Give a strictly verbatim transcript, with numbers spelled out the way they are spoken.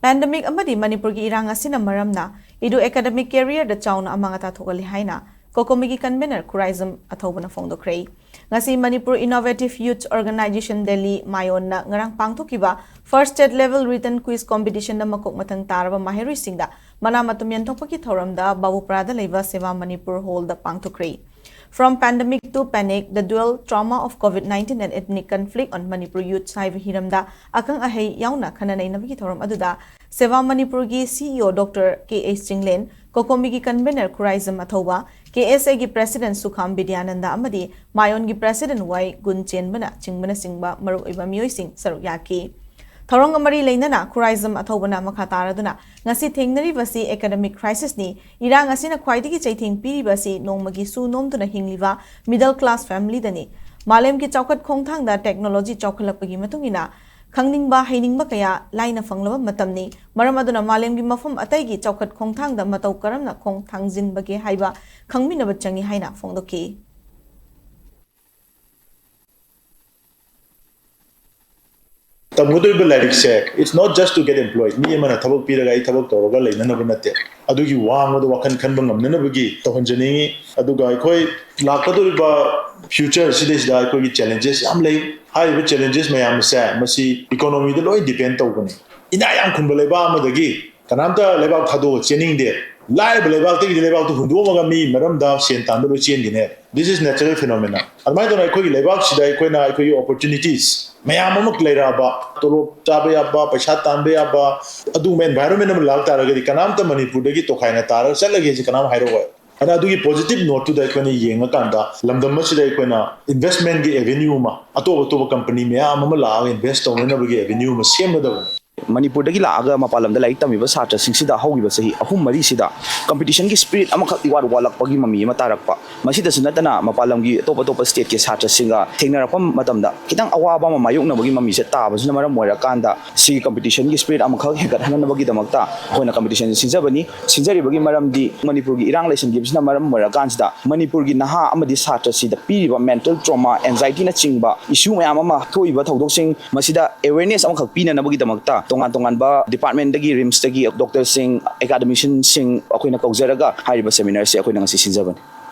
Pandemic ꯑꯃꯗꯤ ꯃꯅꯤꯄꯨꯔꯒꯤ ꯏꯔꯥꯡ ꯑꯁꯤꯅ ꯃꯔꯝꯅ ꯏꯗꯨ academic careerꯗ ꯆꯥꯎꯅ ꯑꯃꯥꯡ ꯑꯇꯥ ꯊꯣꯛꯍꯜꯂꯤ ꯍꯥꯏꯅ COCOMIꯒꯤ convener ꯈꯨꯔꯥꯏꯖꯝ ꯑꯊꯧꯕꯅ ꯐꯣꯡꯗꯣꯛꯈ꯭ꯔꯦ꯫ ꯉꯁꯤ Manipur Innovative Youth Organization Delhi ꯃꯥꯌꯣꯟꯅ ꯉꯔꯥꯡ ꯄꯥꯡꯊꯣꯛꯈꯤꯕ First State Level Written Quiz Competitionꯗ ꯃꯀꯣꯛ ꯃꯊꯪ ꯇꯥꯔꯕ ꯃꯍꯩꯔꯣꯏꯁꯤꯡꯗ ꯃꯅꯥ ꯃꯇꯨꯝ ꯌꯦꯟꯊꯣꯛꯄꯒꯤ ꯊꯧꯔꯝꯗ ꯕꯥꯕꯨꯄꯨꯔꯥꯗ ꯂꯩꯕ ꯁꯦꯕꯥ ꯃꯅꯤꯄꯨꯔ ꯍꯣꯜꯗ ꯄꯥꯡꯊꯣꯛꯈ꯭ꯔꯦ꯫ From Pandemic to Panic, The Dual Trauma of COVID nineteen and Ethnic Conflict on Manipur Youth ꯍꯥꯏꯕ ꯍꯤꯔꯝꯗ ꯑꯈꯪ ꯑꯍꯩ ꯌꯥꯎꯅ ꯈꯟꯅ ꯅꯩꯅꯕꯒꯤ ꯊꯧꯔꯝ ꯑꯗꯨꯗ ꯁꯦꯕꯥ ꯃꯅꯤꯄꯨꯔꯒꯤ CEO Doctor K H Chinglen, COCOMIꯒꯤ convener Khuraijam ꯑꯊꯧꯕ, KSAꯒꯤ president ꯁꯨꯈꯥꯝ Bidyananda ꯑꯃꯗꯤ ꯃꯥꯌꯣꯟꯒꯤ president ꯋꯥꯏ ꯒꯨꯟꯆꯦꯟꯕꯅ ꯆꯤꯡꯕꯅꯆꯤꯡꯕ ꯃꯔꯨꯑꯣꯏꯕ ꯃꯤꯑꯣꯏꯁꯤꯡ ꯁꯔꯨꯛ ꯌꯥꯈꯤ꯫ ꯊꯧꯔꯝꯒ ꯃꯔꯤ ꯂꯩꯅꯅ ꯈꯨꯔꯥꯏꯖꯝ ꯑꯊꯧꯕꯅ ꯃꯈꯥ ꯇꯥꯔꯗꯨꯅ, ꯉꯁꯤ ꯊꯦꯡꯅꯔꯤꯕꯁꯤ academic crisisꯅꯤ, ꯏꯔꯥꯡ ꯑꯁꯤꯅ ꯈ꯭ꯋꯥꯏꯗꯒꯤ ꯆꯩꯊꯦꯡ ꯄꯤꯔꯤꯕ ꯑꯁꯤ ꯅꯣꯡꯃꯒꯤ ꯁꯨ ꯅꯣꯝꯗꯨꯅ ꯍꯤꯡꯂꯤꯕ middle class familyꯗꯅꯤ꯫ ꯃꯥꯂꯦꯝꯒꯤ ꯆꯥꯎꯈꯠ ꯈꯣꯡꯊꯥꯡꯗ technology ꯆꯥꯎꯈꯠꯂꯛꯄꯒꯤ ꯃꯇꯨꯡ ꯏꯟꯅ ꯈꯪꯅꯤꯡꯕ ꯍꯩꯅꯤꯡꯕ ꯀꯌꯥ ꯂꯥꯏꯅ ꯐꯪꯂꯕ ꯃꯇꯝꯅꯤ꯫ ꯃꯔꯝ ꯑꯗꯨꯅ ꯃꯥꯂꯦꯝꯒꯤ ꯃꯐꯝ ꯑꯇꯩꯒꯤ ꯆꯥꯎꯈꯠ ꯈꯣꯡꯊꯥꯡꯗ ꯃꯇꯧ ꯀꯔꯝꯅ ꯈꯣꯡ ꯊꯥꯡꯖꯤꯟꯕꯒꯦ ꯍꯥꯏꯕ ꯈꯪꯃꯤꯟꯅꯕ ꯆꯪꯏ ꯍꯥꯏꯅ ꯐꯣꯡꯗꯣꯛꯈꯤ꯫ ꯇꯝꯒꯗꯧꯔꯤꯕ ꯂꯥꯏꯔꯤꯛꯁꯦ, it's not just to get employed. ꯃꯤ ꯑꯃꯅ ꯊꯕꯛ ꯄꯤꯔꯒ ꯑꯩ ꯊꯕꯛ ꯇꯧꯔꯒ ꯂꯩꯅꯅꯕ ꯅꯠꯇꯦ꯫ ꯑꯗꯨꯒꯤ ꯋꯥꯡꯃꯗ ꯋꯥꯈꯜ ꯈꯟꯕ ꯉꯝꯅꯅꯕꯒꯤ ꯇꯧꯍꯟꯖꯅꯤꯡꯉꯤ꯫ ꯑꯗꯨꯒ ꯑꯩꯈꯣꯏ ꯂꯥꯛꯀꯗꯧꯔꯤꯕ future ꯁꯤꯗꯩꯁꯤꯗ ꯑꯩꯈꯣꯏꯒꯤ challenges ꯌꯥꯝ ꯂꯩ꯫ ꯍꯥꯏꯔꯤꯕ challenges ꯃꯌꯥꯝ ꯑꯁꯦ ꯃꯁꯤ economyꯗ ꯂꯣꯏ depend ꯇꯧꯕꯅꯤ꯫ ꯏꯅꯥꯛ ꯌꯥꯝ ꯈꯨꯟꯕ ꯂꯩꯕꯥꯛ ꯑꯃꯗꯒꯤ ꯀꯅꯥꯝꯇ ꯂꯩꯕꯥꯛ ꯊꯥꯗꯣꯛꯑ ꯆꯦꯟꯅꯤꯡꯗꯦ꯫ ꯂꯥꯏꯔꯕ ꯂꯩꯕꯥꯛꯇꯒꯤꯗꯤ ꯂꯩꯕꯥꯛꯇꯨ ꯍꯨꯟꯗꯣꯛꯑꯝꯃꯒ ꯃꯤ ꯃꯔꯝꯗ ꯁꯦꯟ ꯇꯥꯟꯕ ꯂꯣꯏ ꯆꯦꯟꯈꯤꯅꯦ꯫ This is natural phenomena. ꯑꯗꯨꯃꯥꯏꯅ ꯇꯧꯅ ꯑꯩꯈꯣꯏꯒꯤ ꯂꯩꯕꯥꯛꯁꯤꯗ ꯑꯩꯈꯣꯏꯅ ꯑꯩꯈꯣꯏꯒꯤ opportunities ꯃꯌꯥꯝ ꯑꯃ ꯂꯩꯔꯛꯑꯕ, ꯇꯣꯂꯣꯞ ꯆꯥꯕ ꯌꯥꯕ, ꯄꯩꯁꯥ ꯇꯥꯟꯕ ꯌꯥꯕ, ꯑꯗꯨꯒꯨꯝꯕ environment ꯑꯃ ꯂꯥꯛ ꯇꯥꯔꯒꯗꯤ ꯀꯅꯥꯝꯇ ꯃꯅꯤꯄꯨꯔꯗꯒꯤ ꯇꯣꯈꯥꯏꯅ ꯇꯥꯔꯒ ꯆꯠꯂꯒꯦꯁꯦ ꯀꯅꯥꯝ ꯍꯥꯏꯔꯛꯑꯣꯏ꯫ ꯑꯗꯨꯅ ꯑꯗꯨꯒꯤ positive noteꯇꯨꯗ ꯑꯩꯈꯣꯏꯅ ꯌꯦꯡꯉꯀꯥꯟꯗ ꯂꯝꯗꯝ ꯑꯁꯤꯗ ꯑꯩꯈꯣꯏꯅ investmentꯀꯤ avenue ꯑꯃ, ꯑꯇꯣꯞ ꯑꯇꯣꯞꯄ company ꯃꯌꯥꯝ ꯑꯃ ꯂꯥꯛꯑꯒ invest ꯇꯧꯅꯅꯕꯒꯤ avenue ꯑꯃ ꯁꯦꯝꯒꯗꯕꯅꯤ꯫ ꯃꯅꯤꯄꯨꯔꯗꯒꯤ ꯂꯥꯛꯑꯒ ꯃꯄꯥꯟ ꯂꯝꯗ ꯂꯥꯏꯔꯤꯛ ꯇꯝꯃꯤꯕ ꯁꯥꯇ꯭ꯔꯁꯤꯡꯁꯤꯗ ꯍꯧꯈꯤꯕ ꯆꯍꯤ ꯑꯍꯨꯝ ꯃꯔꯤꯁꯤꯗ competitionꯒꯤ spirit ꯑꯃꯈꯛ ꯏꯋꯥꯠ ꯋꯥꯠꯂꯛꯄꯒꯤ ꯃꯃꯤ ꯑꯃ ꯇꯥꯔꯛꯄ꯫ ꯃꯁꯤꯗꯁꯨ ꯅꯠꯇꯅ ꯃꯄꯥꯟ ꯂꯝꯒꯤ ꯑꯇꯣꯞ ꯑꯇꯣꯞꯄ stateꯀꯤ ꯁꯥꯇ꯭ꯔꯁꯤꯡꯒ ꯊꯦꯡꯅꯔꯛꯄ ꯃꯇꯝꯗ ꯈꯤꯇꯪ ꯑꯋꯥꯕ ꯑꯃ ꯃꯥꯌꯣꯛꯅꯕꯒꯤ ꯃꯃꯤꯁꯦ ꯇꯥꯕꯁꯤꯅ ꯃꯔꯝ ꯑꯣꯏꯔꯀꯥꯟꯗ ꯁꯤꯒꯤ competitionꯒꯤ spirit ꯑꯃꯈꯛ ꯍꯦꯟꯒꯠꯍꯟꯅꯕꯒꯤꯗꯃꯛꯇ ꯑꯩꯈꯣꯏꯅ competitionꯁꯦ ꯁꯤꯟꯖꯕꯅꯤ꯫ ꯁꯤꯟꯖꯔꯤꯕꯒꯤ ꯃꯔꯝꯗꯤ ꯃꯅꯤꯄꯨꯔꯒꯤ ꯏꯔꯥꯡ ꯂꯩꯁꯤꯟꯈꯤꯕꯁꯤꯅ ꯃꯔꯝ ꯑꯣꯏꯔꯀꯥꯟꯁꯤꯗ ꯃꯅꯤꯄꯨꯔꯒꯤ ꯅꯍꯥ ꯑꯃꯗꯤ ꯁꯥꯇ꯭ꯔꯁꯤꯗ ꯄꯤꯔꯤꯕ mental trauma, anxietyꯅꯆꯤꯡꯕ issue ꯃꯌꯥꯝ ꯑꯃ ꯊꯣꯛꯏꯕ ꯊꯧꯗꯣꯛꯁꯤꯡ ꯃꯁꯤꯗ awareness ꯑꯃꯈꯛ ꯄꯤꯅꯅꯕꯒꯤꯗꯃꯛꯇ ꯇꯣꯉꯥꯟ ꯇꯣꯉꯥꯟꯕ department ꯇꯒꯤ, ꯔꯤꯝꯁꯇꯒꯤ doctor ꯁꯤꯡ, academician ꯁꯤꯡ ꯑꯩꯈꯣꯏꯅ ꯀꯧꯖꯔꯒ ꯍꯥꯏꯔꯤꯕ seminar ꯁꯦ ꯑꯩꯈꯣꯏꯅ ꯉꯁꯤ ꯁꯤꯟꯖꯕꯅꯤ꯫